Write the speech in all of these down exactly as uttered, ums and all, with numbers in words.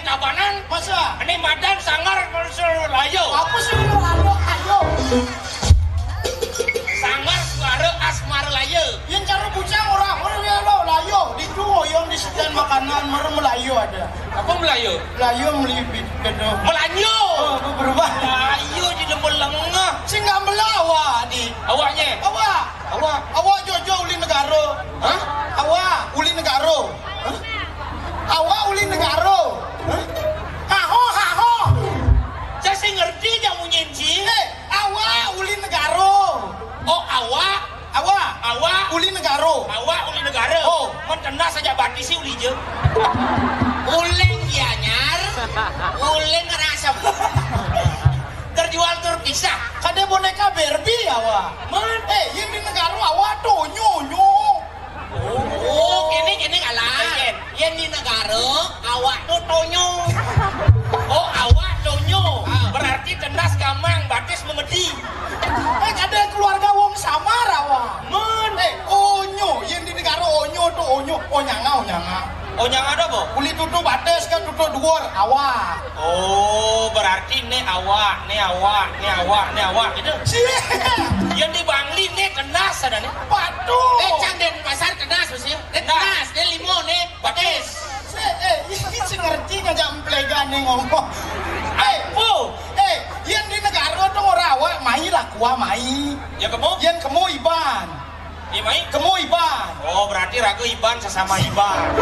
Tabanan. Masa? Ini madan sangar layo. Apa sih lu, ayo, ayo? Sangar suara asmara layo. Yang cara bujang orang, orang ya lo layo. Di tuh yang di stand makanan merem layo ada. Apa Melayu? Layo melibit gitu. Melanyo. Oh, aku berubah. Layo jadi melengah. Sing nggak melawa di. Awaknya. Awak. Awak. Awak jojo uli negara. Hah? Awak uli negara. Hah? Awak uli negara. Hah? Haho, haho. Saya sih ngerti aja munyi ci. Eh, awak uli negara. Oh, awak. Awak. Awak. Uli negara. Awak uli negara. Oh. Mentendas saja bati sih uli je. Uling Gianyar. Uling ngerasa. Terjual terpisah. Kada boneka Barbie awak. Man. Eh, yang di negara awak tuh nyo nyo. Oh, kene, kene kalah. Yen di negara, awak tu tonyo. Oh, awak tonyo. Ah. Berarti tendas gamang, batis memedi. Eh, ada keluarga wong samar awak. Men. Eh, onyo. Yen di negara onyo tu onyo. Onyanga, onyanga. Onyanga ada apa? Uli tutup batis kan tutup duor awak. Oh, berarti ne awak, ne awak, ne awak, ne awak gitu. Cie. Yang di Bangli ne tendas ada ne. Patuh. Eh, cang den pasar tendas mesti. Ne tendas, ne limo ne batis. Se, eh, ini si ngerti ngajak emplegan ne ngomong. Eh, oh, eh, yang di negara tu orang awak mai lah kua mai. Ya kamu? Yang kamu Iban. Iya, mai? Kamu Iban. Oh, berarti raga Iban sesama Iban.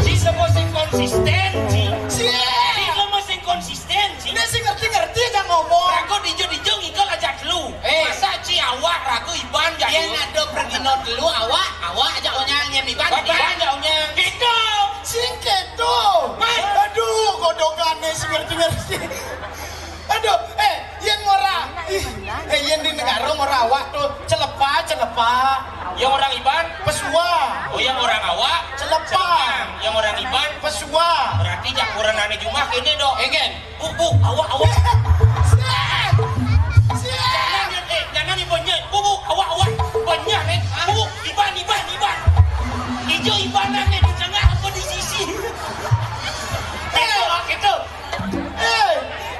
Si semua sing konsisten, si. Si. Si semua sing konsisten, si. Ini si ngerti-ngerti aja ngomong. Raga dijo-dijo ngikal aja dulu. Eh. Masa ci awak raga Iban jadi. Yang ada pergi no dulu awak, awak aja onyang yang Iban. Iban aja onyang. Gitu. Sing gitu. Mai. Aduh, godokannya si ngerti-ngerti. Aduh, eh, yang orang, ih, eh, yang di negara orang awak tu celepa, celepa. Yang orang Iban? Pesua. Oh, yang orang awak? Celepa. Celepa. Yang orang Iban? Pesua. Berarti jak orang nane jumah kene dok. Engen. Bu, bu, awak, awak. Siap. Siap. Jangan, eh, jangan Ibannya. Bu, bu, awak, awak. Banyak, eh. Bu, Iban, Iban, Iban. Ijo Ibanan, eh, di tengah apa di sisi? Itu, itu. Eh,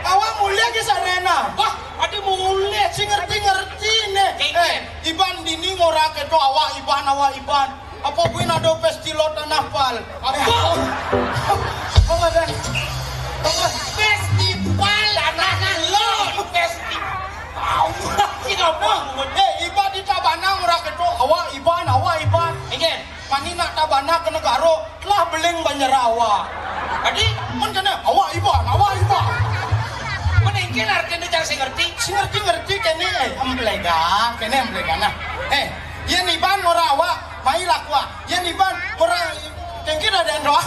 awak mulai ke sana. Wah, ada mulai. Si ngerti-ngerti ne. Eh, Iban dini ngora kedo awak Iban, awak Iban. Apa buin ada festival tanah pal? Apa? Apa dah? Apa? Festival tanah lo. Festival. Awak tidak apa? Eh, Iban di Tabanan ngora kedo awak Iban, awak Iban. Iya. Mani nak Tabanan ke negara, telah beling banjar awak. Tadi? Mun kena, awak Iban, awak Iban. Mun engke artinya jangan saya ngerti. Si ngerti-ngerti kene, eh, emplega, kene emplega. Nah, eh, yen Iban ngora awak, mai lah kua. Yen Iban ngora, kengke ada doa.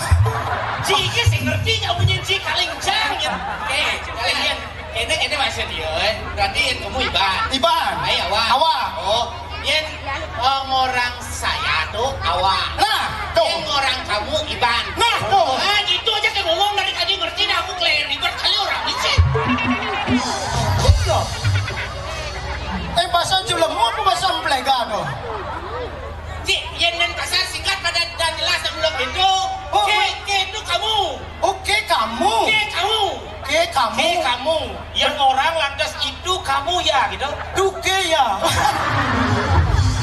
Ci iki sing ngerti ya bunyi ci kaling jang ya. Eh, kaling jang. Ini, ini maksud dia, eh. Berarti yang kamu Iban. Iban. Ayo, awak. Awak. Oh, yang, eh, orang saya tuh awak. Nah, tuh. Yang orang kamu Iban. Nah, tuh. Ah, gitu aja kayak ngomong dari tadi ngerti dah aku keliru ribet kali orang ini. Iya. Eh, bahasa Julemu apa bahasa Emplega tuh? Cik, yang dan pasar singkat pada dan jelas dan belum itu. Oh. Oke, oke, itu kamu. Oke, kamu. Oke, kamu. Oke, kamu. Oke, kamu. Yang orang lantas itu kamu ya, gitu. Duke ya.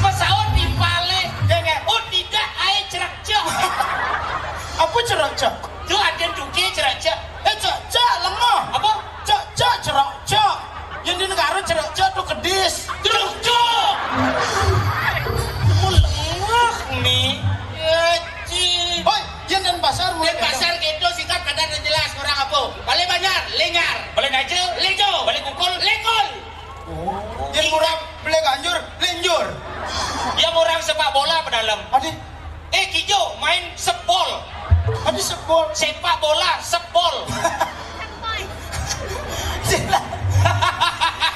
Pesawat di Pale. Ya, ya. Oh, tidak, air cerak cek. Apa cerak cek? Itu ada duke cerak cek. Eh, cek, cek, lengah. Apa? Cek, cek, cerak cek. Yang di negara cerak cek tuh kedis. Cerak cek. Kamu lengah nih. Ya, Ci. Hoi, yang dan pasar mulai. Dan pasar gitu, singkat, padat, dan jelas. Orang apa? Balik Banjar, Lenjar. Balik Naja, Lejo. Balik Kukul, Lekul. Oh. Yang orang beli ganjur, lenjur. Yang orang sepak bola apa dalam? Adi. Eh, Kijo main sepol. Adi sepol. Sepak bola, sepol. Sila.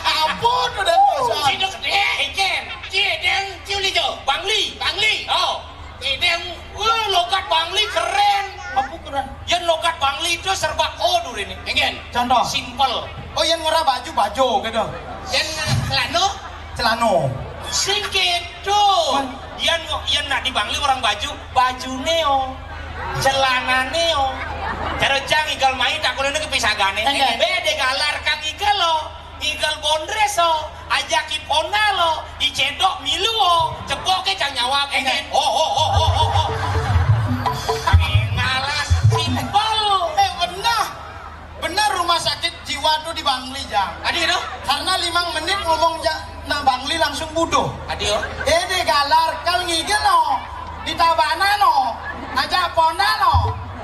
Apa tu dan pasar? Sino gede, Eken. Cie, dan Ciu Lijo. Bangli. Bangli. Oh. Ideng, wah, logat Bangli keren. Apa keren? Yang logat Bangli itu serba kodur ini. Enggak. Contoh. Simple. Oh, yang ngora baju, baju gitu. Yang celano? Celano. Sing gitu. Man. Yang, yang nak di Bangli orang baju, baju neo. Celana neo. Cara cang igal mai takonane kepisagane. Enggak. Bede galar kang igal lo. Igal bondres lo. Ajak ipona lo. Icedok milu lo. Cepoke cang nyawab. Enggak. Oh, oh, oh, oh, oh, oh. Ngalah simpel. Eh, benar. Benar rumah sakit jiwa tuh di Bangli, Jang. Adi, no? Karena limang menit ngomong ja, nak Bangli langsung budo. Adi, oh. Eh, de galar kal ngigel no. Di tabana no. Ajak pona no.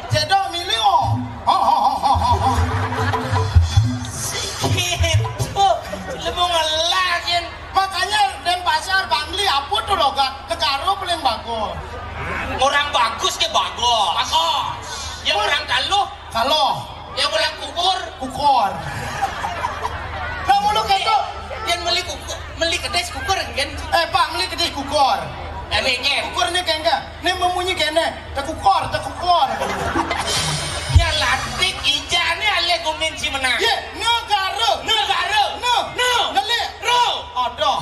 Cedok milih, oh. Ho, ho, ho, ho, ho, ho. Gitu. Lu mau ngelah, Jen. Makanya Denpasar, Bangli, apa tuh logat? Negara paling bagus. Orang bagus ke bagus. Bagus. Ya orang kaluh. Kaluh. Ya orang kukur. Kukur. Lah mulu keto. Yang meli kukur, meli kedis kukur kan? Eh, Pak, meli kedis kukur. Emangnya? Kukur ni kengke. Ni memunyi kene. Tekukor, tekukor. Ya latik ijane ale gumin si menang. Ye, negara. Negara. Ne. Ne. Ngelik. Ro. Aduh.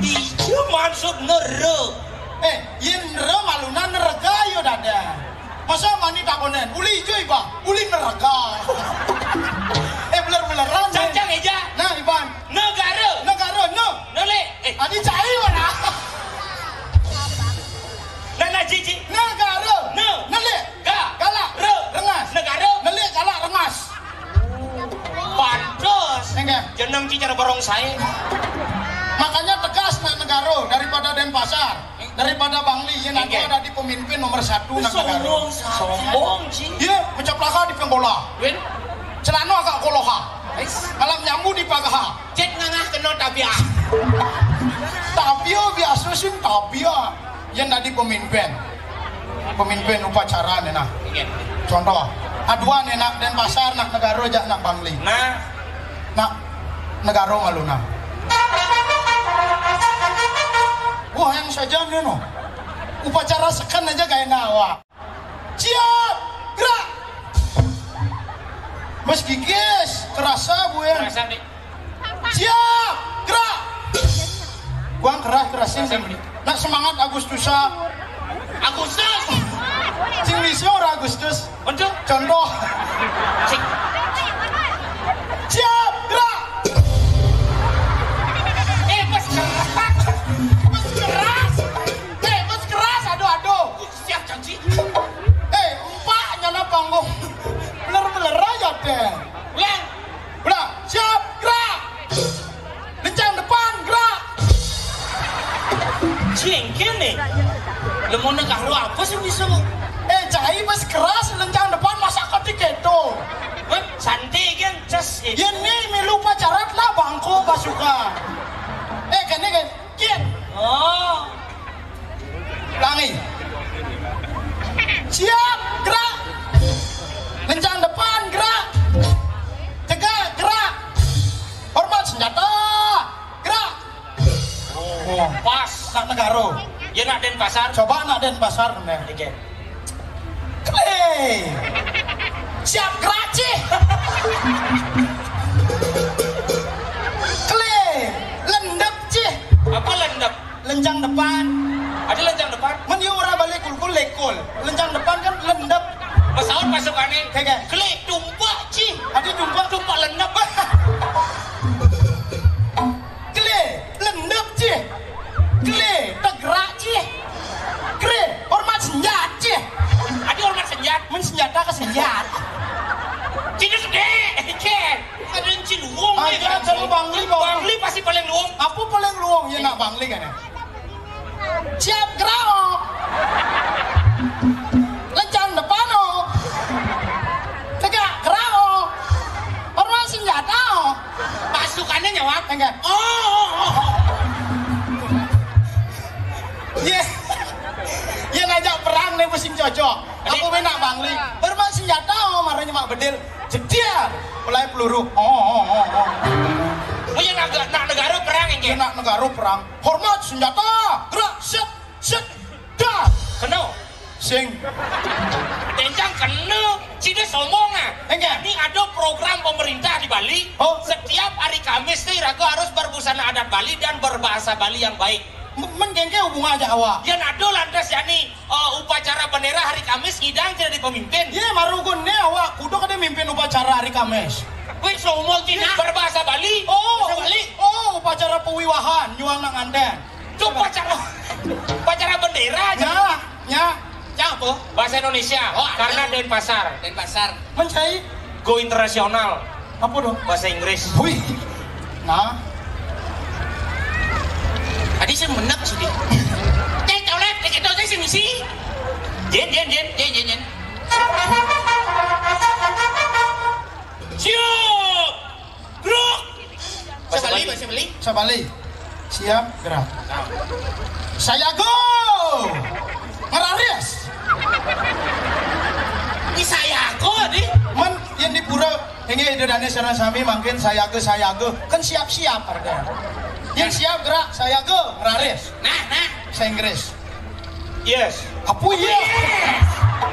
Iya maksud nero. Eh, yen nero maluna nerega yo dada. Masa mani takonen, uli ijo iba, uli nerega. Eh, beler-beleran. Cang-cang eja. Nah, Iban. Negara. Negara, ne. Nele. Eh. Adi cai ora. Nana cici. Negara. Ne. Nele. Ga. Galak. Re. Rengas. Negara. Nele, galak, rengas. Pantes. Enggak. Jeneng cicer borong saya. Makanya tegas nak negara daripada Denpasar, daripada Bangli, yang nanti ada di pemimpin nomor satu nak negara. Sombong, sombong, Ji. Iya, mecaplaka di penggola. Win. Celana agak koloha. Ais. Malam nyambu di pagaha. Cek ngangah kena tabia. Tabia biasa sih tabia. Yang tadi pemimpin. Pemimpin upacara nih nah. Iya. Contoh. Aduan nih nak Denpasar, nak negara jak nak Bangli. Nah. Nak negara maluna. Wah, yang saja nih no. Upacara seken aja gak enak awak. Siap, gerak. Mas gigis, kerasa bu ya. Kerasa nih. Siap, gerak. Buang keras, kerasin. Kerasa, Bli. Nak semangat Agustusa. Agustus. Cing bisa ora Agustus. Untuk? Contoh. Cing. Siap, gerak. Eh, mas keras. Mas keras. Eh, mas keras. Aduh, aduh. Siap janji. Eh, empat nyana panggung. Bener-bener aja deh. Ulang. Ulang. Siap, gerak. Lencang depan, gerak. Jengkel nih. Lemone karo apa sih bisa? Eh, cai pas keras lencang depan masa ketik itu. Hah? Santai kan, ces. Ini milu pacarat lah bangko pasukan. Eh, kene kan. Kian. Oh. Ulangi. Siap, gerak. Lencang depan, gerak. Tegak, gerak. Hormat senjata. Gerak. Oh, pas. Nak negara. Ya nak Denpasar. Coba nak Denpasar nih. Oke. Kle. Siap gerak, Cih. Kle. Lendep, Cih. Apa lendep? Lencang depan. Ada lencang depan? Men yo ora balik kulkul lekul. Lencang depan kan lendep. Pesawat masuk aneh. Kagak. Klik tumpak, Cih. Ada tumpak. Tumpak lendep. Kle, lendep, Cih. Kle, tegrak, Cih. Kre, hormat senjat, Cih. Ada hormat senjat. Men senjata ke senjat. Cina gede, Cih. Ada yang cin wong. Aja nih, sama Bangli, Bang. Bangli pasti paling luwung. Apa paling luwung? Ya nak Bangli kan ya. Siap gerak, oh. Lencang depan, oh. Tegak gerak, oh. Hormat senjata, oh. Pasukannya nyawab. Enggak. Oh, oh, oh. Iya. Iya ngajak perang nih pusing cocok. Aku enak Bangli. Hormat senjata, oh, marahnya Mak Bedil. Jediar. Mulai peluru. Oh, oh, oh, oh. Oh ya nak, nak negara perang ini. Iya nak negara perang. Hormat senjata. Gerak, set, set. Dah. Kena. Sing. Tencang kena. Cina sombong ah. Enggak. Ini ada program pemerintah di Bali. Oh. Setiap hari Kamis tuh raga harus berbusana adat Bali dan berbahasa Bali yang baik. Men kéngkén hubungan ajak awak. Yan ado lantas jani, eh, upacara bendera hari Kamis ngidang jadi pemimpin. Yé, marugun né awak kudu kadé mimpin upacara hari Kamis. Wih, sombong cina. Berbahasa Bali. Oh, bahasa Bali. Oh, upacara pewiwahan, nyuang nak nganten. Itu upacara, upacara bendera aja. Nya, nya. Nya apa? Bahasa Indonesia. Oh, ada. Karena Denpasar. Denpasar. Mencai? Go internasional. Apa dong? Bahasa Inggris. Wih. Nah. Tadi saya menek sih. Cek colek, cek itu saya sih misi. Jen, jen, jen, jen, jen, jen. Siap. Gerak. Bahasa Bali, bahasa Bali. Bahasa Bali. Siap, gerak. Sayaga. Ngeraris. Ini sayaga, nih. Men, yang di pura, ini ida dané sareng sami mangkin sayaga, sayaga. Kan siap-siap, artinya. Yang siap, gerak, sayaga, ngeraris. Nah, nah. Bahasa Inggris. Yes. Apa yes? Yes.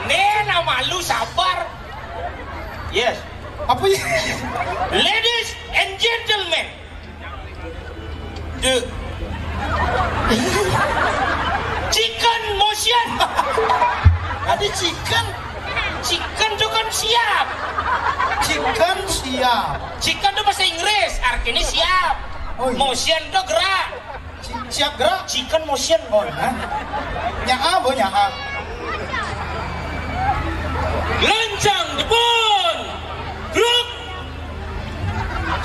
Né nama lu sabar. Yes. Apa yes? Ladies and gentlemen. The chicken motion. Ada chicken. Chicken itu kan siap. Chicken siap. Chicken itu bahasa Inggris, artinya siap. Oh, iya. Motion itu gerak. Si-, siap gerak? Chicken motion. Oh, nah. Nyaa, Bo, nyaa. Lencang depan. Gerak.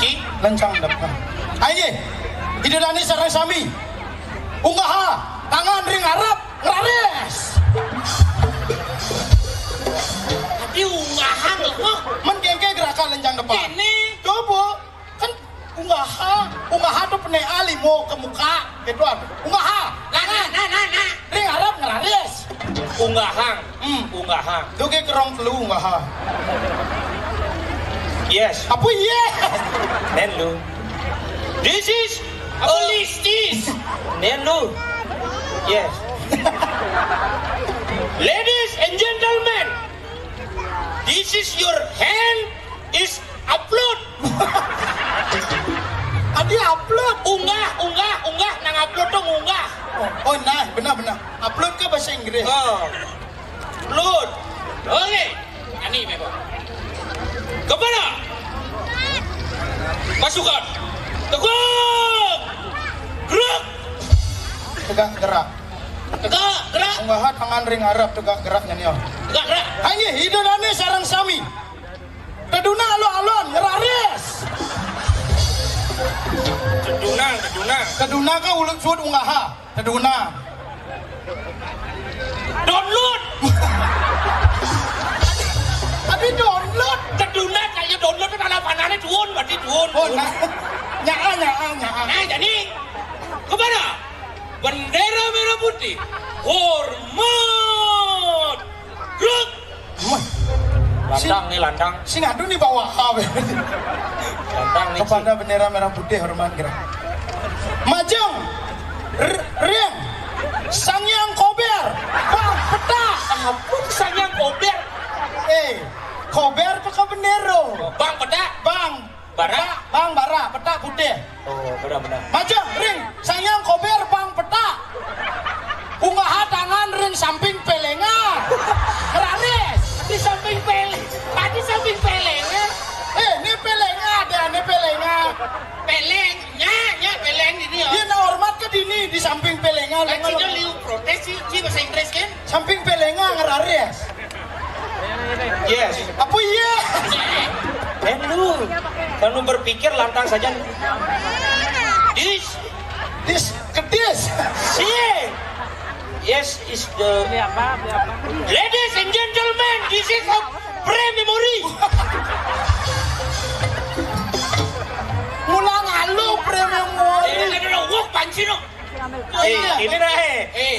Ci. Lencang depan. Ayo. Ida dané sareng sami. Unggaha, tangan ring ngarep, ngeraris. Tapi unggaha lho. Men kéngkén gerakan lencang depan. Ini. Coba. Kan unggaha, unggaha tuh pené alimo ke muka, gitu. Unggaha. Nah, nah, nah, nah, nah. Ring ngarep ngeraris. Unggahang. Hmm. Unggahang. Tuh kayak kerong flu unggaha. Yes. Apa yes? Then lu. This is apa, oh, listis. Then lu. Yes. Ladies and gentlemen, this is your hand is upload. Adi upload. Unggah, unggah, unggah, nang upload dong unggah. Oh, oh, nah, benar, benar. Upload ke bahasa Inggris. Oh. Upload. Oke. Ani, Bebo. Kemana? Pasukan. Tegak. Gerak. Tegak gerak. Tegak gerak. Unggaha tangan ring ngarep, tegak gerak nyanyi. Tegak gerak. Ayo, ida dané sareng sami. Teduna alon-alon, ngeraris. Teduna, teduna. Teduna ke ulut suud unggaha. Teduna. Download. Tapi download. Teduna kayak download kan ala panane duun, berarti duun. Oh, nah. Nyaa, nyaa, nyaa. Nah, jadi kemana? Bendera merah putih. Hormat. Gerak. Wah. Landang nih, landang. Sing aduh nih bawa apa? Landang nih. Kepada bendera merah putih hormat gerak. Majeng. R-, Riang. Sangyang Kober. Bang Petak. Apa tuh Sangyang Kober? Eh, Kober tuh ke bendera. Bang Petak. Bang. Bara? Bang Bara, petak putih. Oh, benar-benar. Majeng, ring, Sangyang Kober, Bang Petak. Unggaha tangan ring samping pelenga. Raris. Di samping peleng. Tadi samping pelenga. Eh, ini pelenga ada, ini pelenga. Peleng, nya, nya peleng ini ya. Dia hormat ke dini di samping pelenga. Kan sih liu protes sih, sih bahasa Inggris kan? Samping pelenga ngeraris. Yes. Apa iya? Eh, lu. Kamu berpikir lantang saja. This. This, kedis. See. Yes, is the. Ladies and gentlemen, this is a pre-memory. Mulang alu pre-memory. Eh, ada lo, wok panci no. Eh, ini dah, eh. Eh,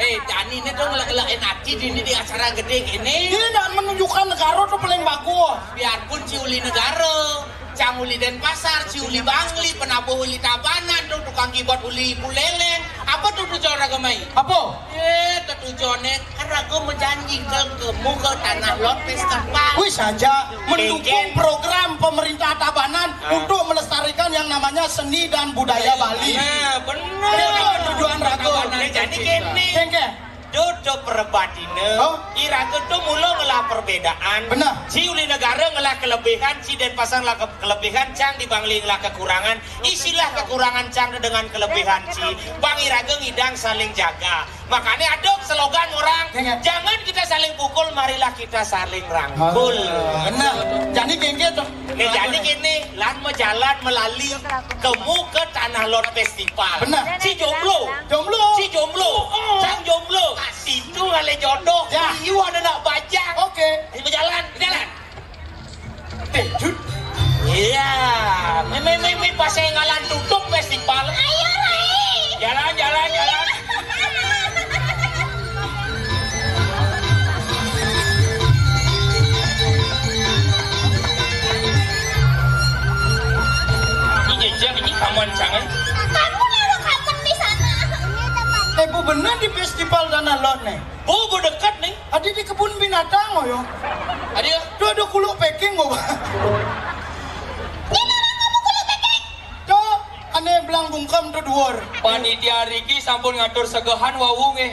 eh, jani ini dong lek-lek enati di ini di acara gede gini. Ini nak menunjukkan negara tuh paling bagus. Biarpun ciuli negara, cang uli Denpasar, ciuli Bangli, penabuh uli Tabanan, tuh tukang keyboard uli Buleleng. Apa tuh tujuan raga mai? Apa? Eh, tujuannya kan raga menjanji ke, ke muka tanah lot pesta. Wih, saja mendukung program pemerintah Tabanan untuk melestarikan yang namanya seni dan budaya Bali. Nah, bener. Itu tujuan raga. Nah, jadi gini. Kengke. Duduk perbatina. Oh. Iraga tu mula ngelah perbedaan. Benar. Ci uli negara ngelah kelebihan, ci Denpasar ngelah ke-, kelebihan, cang di Bangli ngelah kekurangan. Isilah kekurangan cang dengan kelebihan ci. Bang iraga ngidang saling jaga. Makanya ada slogan orang, jangan kita saling pukul, marilah kita saling rangkul. Ah, benar. Jadi kengke tu. Nih, jadi gini, lan majalan melali kemu ke Tanah Lot Festival. Benar. Ci jomblo. Jomblo. Ci jomblo. Oh. Cang jomblo. Itu ngale jodoh. Ya. Iu ada nak bajang. Oke. Ini berjalan, berjalan. Eh, Jud. Iya, mimi mimi pas saya ngalan tutup festival. Ayo, Rai. Jalan, jalan, jalan. Ini jejak ini kaman sangat. Kamu lalu kapan di sana? Eh, bu bener di festival Tanah Lot nih. Bu, bu dekat nih. Adi di kebun binatang, oh yo. Adi ya? Tuh ada kuluk peking, oh. Ini orang kamu kuluk peking. Tuh, ane belang bungkem tuh duor. Panitia Riki sampun ngatur segehan wau nggih.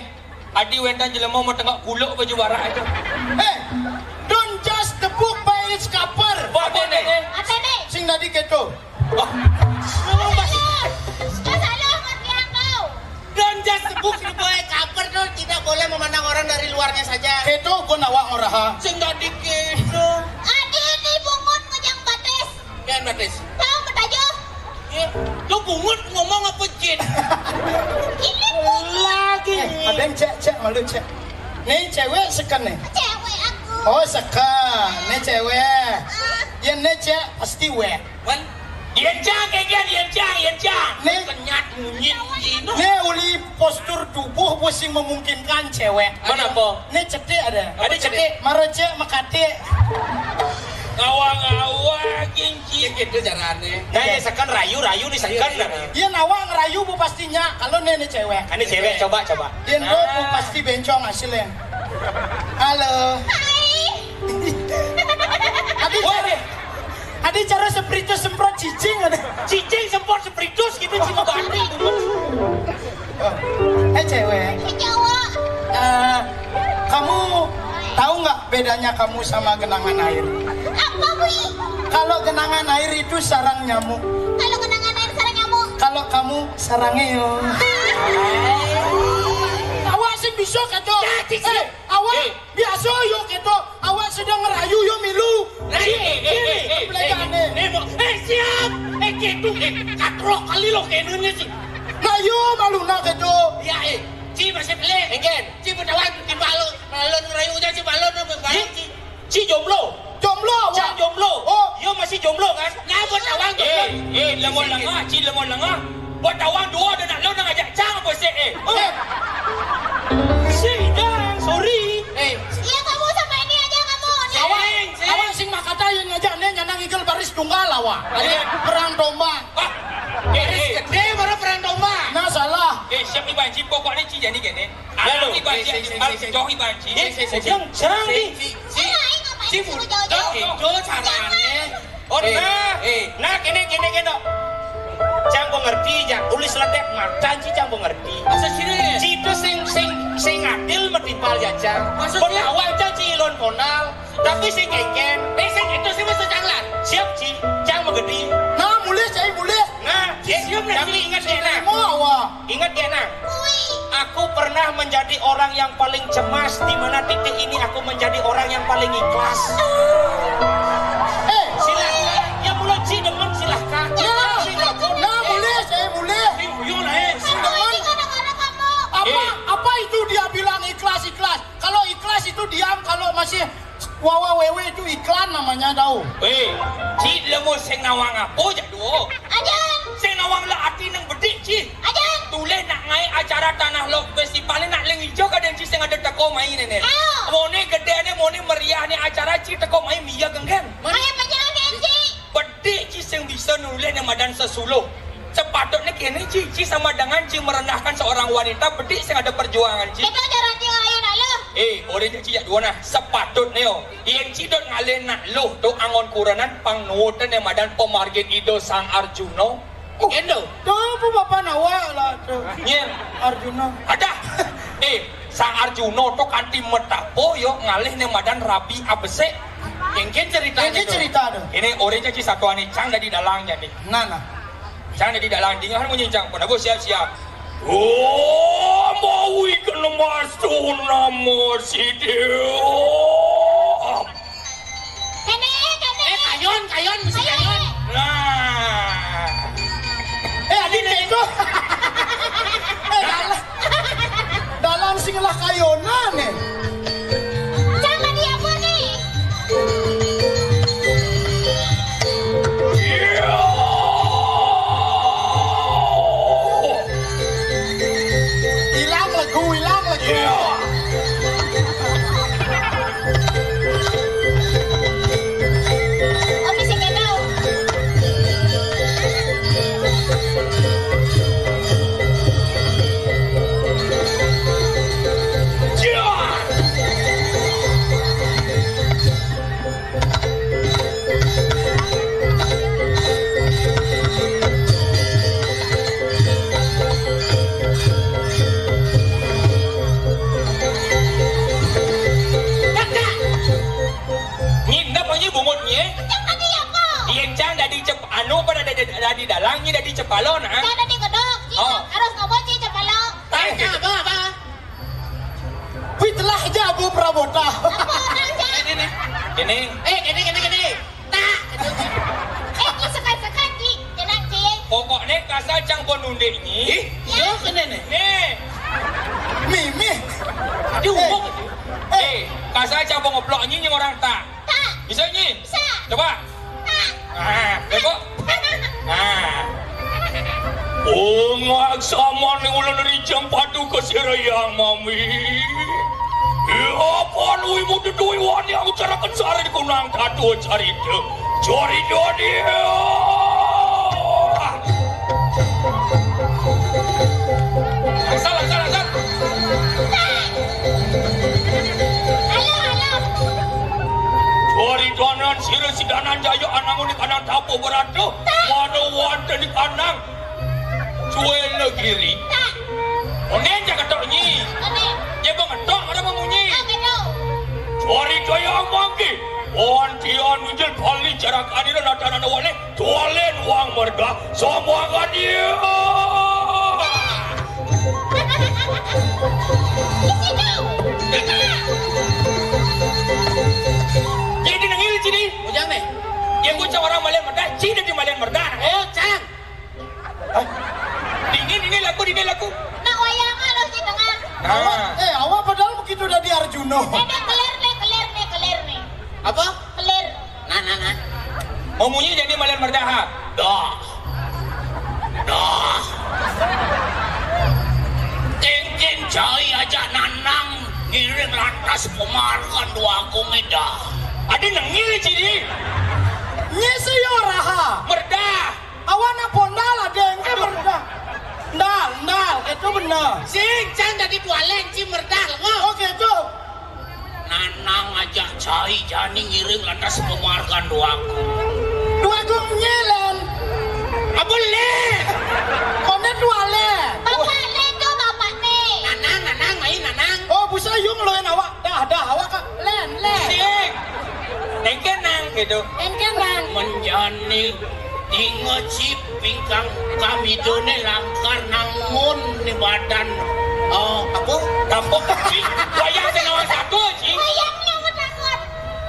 Adi wentan jelema metengak kuluk baju barak itu. Eh, don't judge the book by its cover. Apa nih? Apa nih? Sing tadi keto. Wah. Salah. Salah, ngerti aku. Don't judge the book by cover tuh, tidak boleh memandang orang dari luarnya saja. Keto gua nawak ngeraha. Sing tadi keto. Adi di bungut ngejang batis. Kan batis. Tahu metajo? Ya, lu bungut ngomong apa jin? Ini bungut. Lagi. Eh, ada yang cek, cek malu cek. Nih cewek seken nih. Cewek aku. Oh, seken. Nih cewek. Ah. Ya nih cek pasti wek. Wan, yen cang, kayak yen cang, yen cang. Nih. Kenyat munyi, ino. Nih uli postur tubuh pusing memungkinkan cewek. Mana apa? Nih cetik ada. Ada cetik. Maro cek mekatik. Ngawang-ngawang, gengsi. Ya gitu carane. Nah, ya sekan rayu, rayu nih sekan. Iya, iya, iya. Iya, nawang rayu bu pastinya. Kalau nih, nih cewek. Ini cewek, coba, coba. Yen bu, bu pasti bencong hasilnya. Halo. Hai. Adi, wah, cara, adi cara spiritus semprot cicing ada. Cicing semprot spiritus gitu, cuma balik. Eh, cewek. Eh, cowok. Eh, kamu tahu nggak bedanya kamu sama genangan air? Apa, Bui? Kalau genangan air itu sarang nyamuk. Kalau genangan air sarang nyamuk. Kalau kamu sarang ngeong. Awak sing bisa kata. Ya, cicing. Eh, awak. Eh. Biasa yo kita, awak sedang ngerayu yo milu. Eh, eh, eh, eh, eh, eh, eh, siap. Eh, gitu, eh, katrok kali lo kenanya sih. Nah, yo malu nak gitu. Ya, eh, ci masih beli. Enggak. Ci bertawan, ci balon, balon ngerayu aja, ci balon, balon, ci. Ci jomblo. Jomblo, wah. Cang jomblo. Oh. Yo masih jomblo kan? Nah, buat awang jomblo. Eh, eh, lemon lengah, ci lemon lengah. Buat awang dua ada nak lo nak ajak cang apa sih, eh? Eh. Sing, Jang, sorry. Eh. Iya, kamu sama ini aja kamu. Nih. Awak, sing, sing. Awak sing makata yang ngajak nih nyanang igel baris tunggal awak. Ada perang domba. Wah. Eh, eh. Gede baru perang domba. Nah, salah. Eh, siap ibanci pokoknya ci jadi gini. Lalu. Ibanci, sing, sing, sing, sing. Jauh ibanci. Eh, sing, sing, sing. Jang, jang, sing, nih. Sing, sing. Ci, ci, jauh, jauh. Itu caranya. Oh, eh, nah, eh. Nah, kene, kene, kene. Cang pengerti, Jang. Tulis ledek mata, ci cang pengerti. Masa sini? Ci itu sing, sing, sing adil metimpal ya, Cang. Maksudnya? Pun awal, Cang, ci ilon ponal. Tapi sing kengken. Eh, sing itu sih maksud cang lah. Siap, ci. Cang mengerti. Nah, mulih, cai mulih. Nah, ci siap lah, tapi ci. Ingat ya, nah. Mau awak. Ingat gak, Nang? Aku pernah menjadi orang yang paling cemas, di mana titik ini aku menjadi orang yang paling ikhlas. Eh, silahkan. Ya, mulai ci demen, silahkan. Nah, silahkan. Nah, boleh, saya boleh. Yuk lah, eh. Apa, eh, apa itu dia bilang ikhlas, ikhlas? Kalau ikhlas itu diam, kalau masih wawa wewe itu iklan namanya, tahu? Eh, ci lemu sing nawang apa jak duo? Ajan. Sing nawang lah ati nang bedik, ci. Ajan. Tulih nak ngai acara Tanah Lot Festival ni nak ling ijo kadang ci sing ada teko main ini. Ayo. Mone gede ni, mone meriah ni acara ci teko main mia genggam. Ayo, pajangan, ci. Bedik ci sing bisa nulih nang madan sesuluh. Sepatutnya kini ci, ci sama dengan ci merendahkan seorang wanita, bedik sing ada perjuangan ci. Kita acara ci ayo nak lu. Eh, orang cang ciak dua nah, sepatutnya yo. Yang cidot ngalih nak luh tu angon kurenan pang nuwutan yang madan pamargin Ida Sang Arjuna. Oh, endo. Tu apa bapak nawa lah tu? Nyen. Arjuna. Ada. Eh, Sang Arjuna tu kanti metapo yo ngalih yang madan rabi abesek. Engken cerita. Engken cerita tu. Ini orang cang ciak satu ani cang dari dalang jadi. Nah, nah. Cang jadi dalang dingin munyi cang pun aku siap-siap. Oh, mawi kena masuk nama si Dewa. Kene, kene. Eh, kayon, kayon, mesti kayon. Nah. Eh, adi neko. Eh, dalang, dalang sing lah kayonan eh. Jangan diampuni. Hilang lagu, hilang lagu. Oke, sing tahu. Nyi, ndak punyi bungut nyi. Cang tadi apa? Iya, cang dadi cep-, anu pada dadi, dadi dalang nyi dadi cepalo nah. Cang dadi gedok, cing. Oh. Harus ngobrol cing cepalo. Tah, apa, apa? Wih, telah aja Abu Prabota. Apa orang cang? Ini, ini. Ini. Eh, gini, gini, gini. Tak, gitu. Eh, nyi sekat-sekat cing. Tenang cing. Pokoknya kasar cang pun nundek nyi. Ih, iya kena nih. Nih. Mimih. Tadi umuk. Eh, kasar cang pun ngeplok nyi, nyi orang tak. Tak. Bisa nyi? Bisa. Coba. Tak. Ah, coba. Ah. Oh, ngak sama ni ulah dari jam padu ke sirayang mami. Ya, apa lui muda dui wani aku carakan sari kunang tatu carita. Carita dia. Asal, asal, asal. Halo, halo. Carita nan sira sidanan jaya anangun di kanang tapu berada. Mana wonten di kanang. Suwene giri. Onen jak ketok nyi. Onen. Ye bengetok ada memunyi. Ah, betul. Carita yang mangke. Wonten Wijil Bali jarak adira natanana wale. Tualen wang merga. Sombongan dia. Di situ. Jadi nengil sini. Ujang nih. Dia bocah orang Malian Merdah, cina di Malian Merdah. Oh, cang. Hah? Dingin ini laku, dingin laku. Nak wayang halus di tengah. Ah. Awak, eh, awak padahal begitu dari Arjuna. Eh, dah kelir nih, kelir nih, kelir nih. Apa? Kelir. Nah, nah, nah. Mau munyi jadi Malian Merdaha. Dah. Dah. Kengkeng cai aja nanang ngiring lantas pemarkan dua aku ngedah. Ada nengil cini. Nyesi yo raha. Merdah. Awan nak pondal ada yang ke merdah. Ndal, ndal, itu benar. Sing, cang jadi tualen, ci merdah, lengo. Oke, itu. Nanang ajak cai jani ngiring lantas pemarkan duaku. Duaku nyelen. Apa le? Kone tualen. Bapak le tu bapak ni. Nanang, nanang, main nanang. Oh, busa yung loen awak. Dah, dah, awak kak. Len, len. Sing. Engke nang gitu. Engke nang. Menjani inget si pingkang kami done langkar nangun ni badan. Oh, apa? Tampuk kecil. Wayang sing nomor satu, Ci. Wayang nomor takut.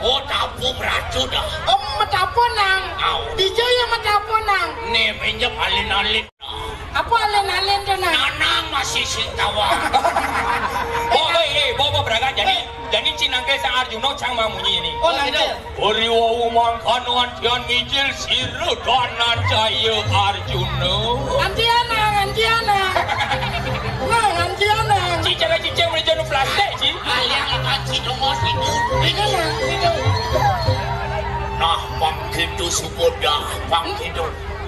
Oh, tampuk ratu dah. Oh, metapo nang. Au. Dijaya metapo nang. Nih, pinjam alin-alin. Apa alen-alen tu nah? Nanang masih sing tawa. Bo, bo, eh, bo, bo, berangkat. Jadi, jadi Cinangke Sang Arjuna cang mamunyi ini. Oh, nangke. Ori wau mangkano antian mijil sira Dananjaya Arjuna. Antian nang, antian nang. Nang, antian nang. Cicak, cicak, melihat plastik, Ci. Aliang ikan cidongos itu. Itu nang, itu. Nah, pang gitu subodah, pang gitu.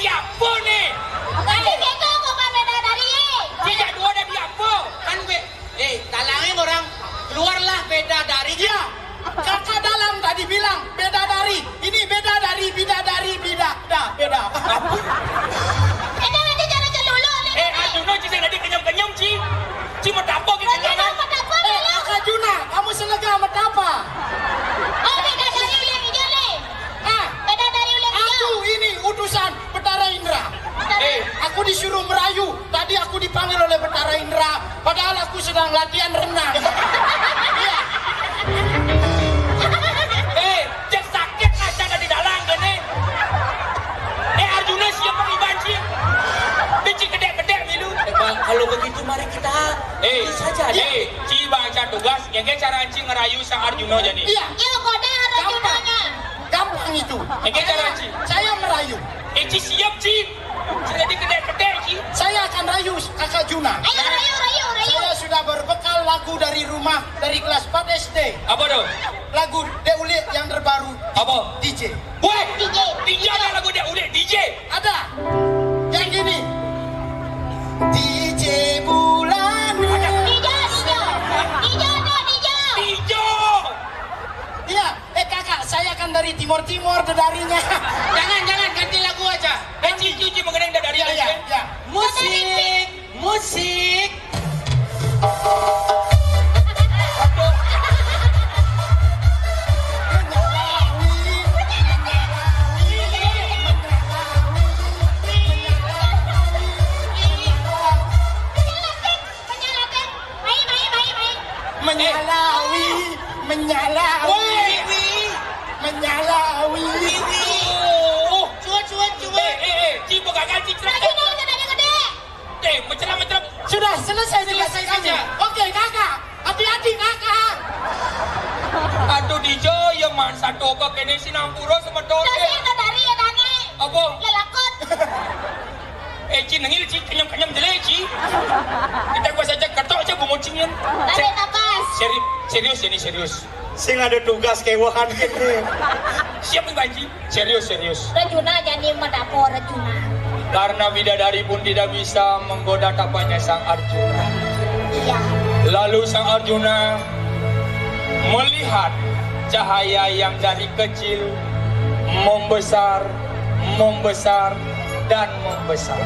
bidadari apa nih? Tadi gitu bukan bidadari. Sejak dua ada di apa? Kan be, eh, talangnya orang keluarlah bidadari ya. Kakak Bilang beda dari ini, beda dari bidadari, bida, da, beda. Beda aja cara celuluk nih. Eh, Arjuna, ci sing tadi kenyem-kenyem, ci. Ci metapa kita. Beda apa? Eh, Kak Juna, kamu selega metapa? Oh, beda dari ulian hijau nih. Ah, beda dari ulian hijau. Aku ini utusan Betara Indra. Eh, aku disuruh merayu. Tadi aku dipanggil oleh Betara Indra, padahal aku sedang latihan renang. Iya. Eh, cek sakit aja di dalam gini. Eh, Arjuna siapa nih banci? Benci gede-gede milu. Eh, kalau begitu mari kita eh, saja. Eh, ci baca tugas, ya cara ci ngerayu sa Arjuna jadi. Iya. Iya, kode Arjunanya. Gampang itu. Oke, cara ci. Saya merayu. Eh, ci siap, ci. Ci jadi gede-gede, ci. Saya akan rayu kakak Juna. Ayo, rayu, rayu, rayu. Saya sudah berbekal lagu dari rumah, dari kelas empat S D. Apa tuh? Lagu Dek Ulik yang terbaru. Apa? D J. Woi, D J. D J ada lagu Dek Ulik, D J. Ada. Yang gini. D J Bulan. Ada. D J, D J. D J ada, D J. D J. Iya, eh kakak, saya kan dari Timur-Timur dedarinya. Jangan, jangan, ganti lagu aja. Eh, ci, ci, ci, mengenai dari iya, iya, iya. Musik, musik. Aduh. Menyalawi, menyalawi, menyalawi. Oh, cuan, cuan, cuan. Eh, eh, eh, ci, buka kan, ci, celaka. Lagi dong, gede-gede. Eh, mencelam, mencelam. Sudah selesai tugas kami. Oke, kakak. Hati-hati, kakak. Aduh, D J, ya man, satu kok kene sinampura semeton. Terus yang tadi ya, Dani. Apa? Lelakon. Eh, ci, nengil, ci, kenyem-kenyem jelek, ci. Kita gua saja ketok aja bungut cingin. Tarik napas. Seri-, serius ini, serius. Sing ada tugas kewahan kene. Siap nih, Panji. Serius, serius. Rejuna jadi medapo Rejuna. Karena bidadari pun tidak bisa menggoda tapanya Sang Arjuna. Iya. Lalu Sang Arjuna melihat cahaya yang dari kecil membesar, membesar, dan membesar.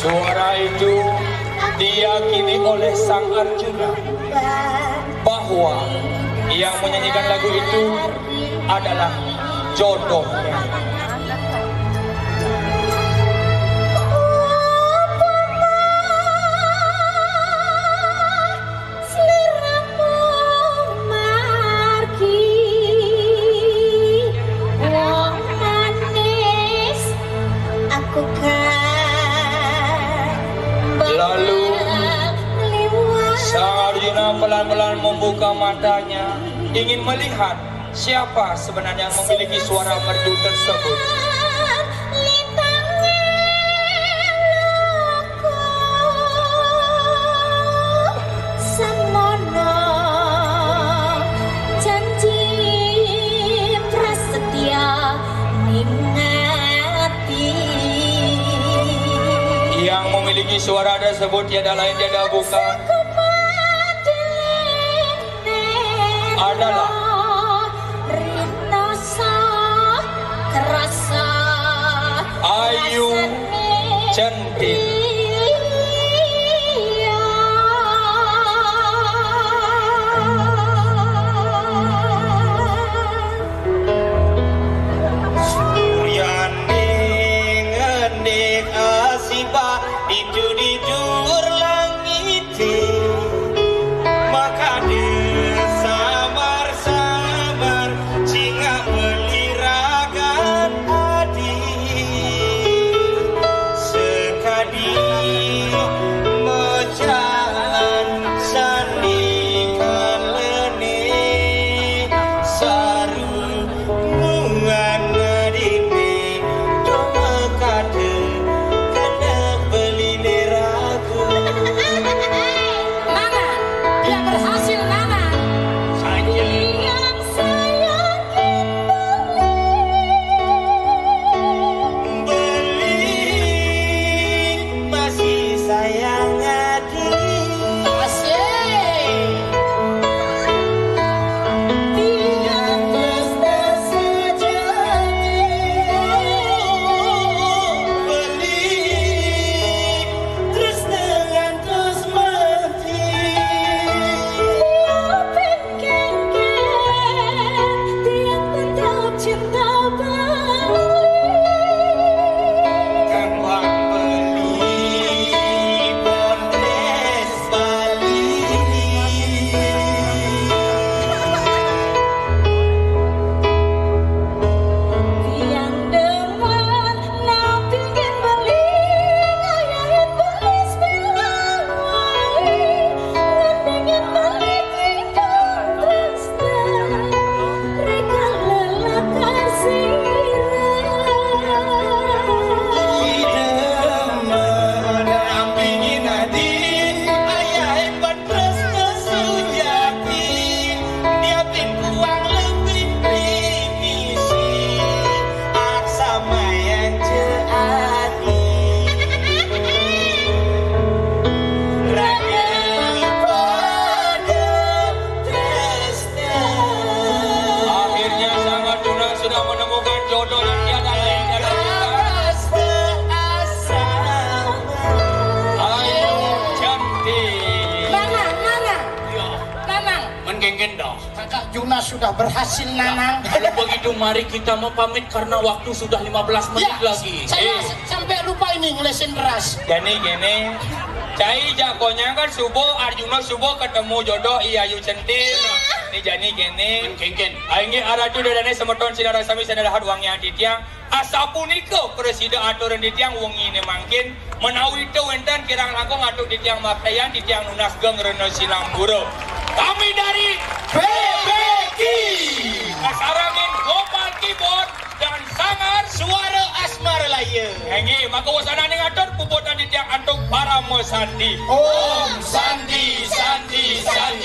Suara itu diyakini oleh Sang Arjuna bahwa yang menyanyikan lagu itu adalah jodohnya. Lalu Sang Arjuna pelan-pelan membuka matanya, ingin melihat siapa sebenarnya yang memiliki suara merdu tersebut. Yang memiliki suara tersebut tiada lain, tiada bukan adalah Ayu Centil. Suryane ngendih asibah ditu di dhuwur langit. Kakak Juna sudah berhasil nanang. Kalau begitu, mari kita mau pamit karena waktu sudah lima belas menit lagi. Saya sampai lupa ini ngelesin beras. Jani gini, cai jagonya kan subuh, Arjuna subuh ketemu jodoh Iya Ayu Centil. Ini jani gini. Kengken. Aing aratu dadane semeton sinareng sami sadalahat wangian titiang. Asapunika prasida aturan titiang wengi ne mangkin, menawi teu wenten kirang langkung atur titiang maktayan, titiang nunas geng rena silambura. Kami dari B B Q. Kasarengin Gopal Keyboard dan Sanggar Suara Asmara Laya. Inggih, maka wasananing atur puputan titiang antuk parama santi. Om Santi, Santi, Santi.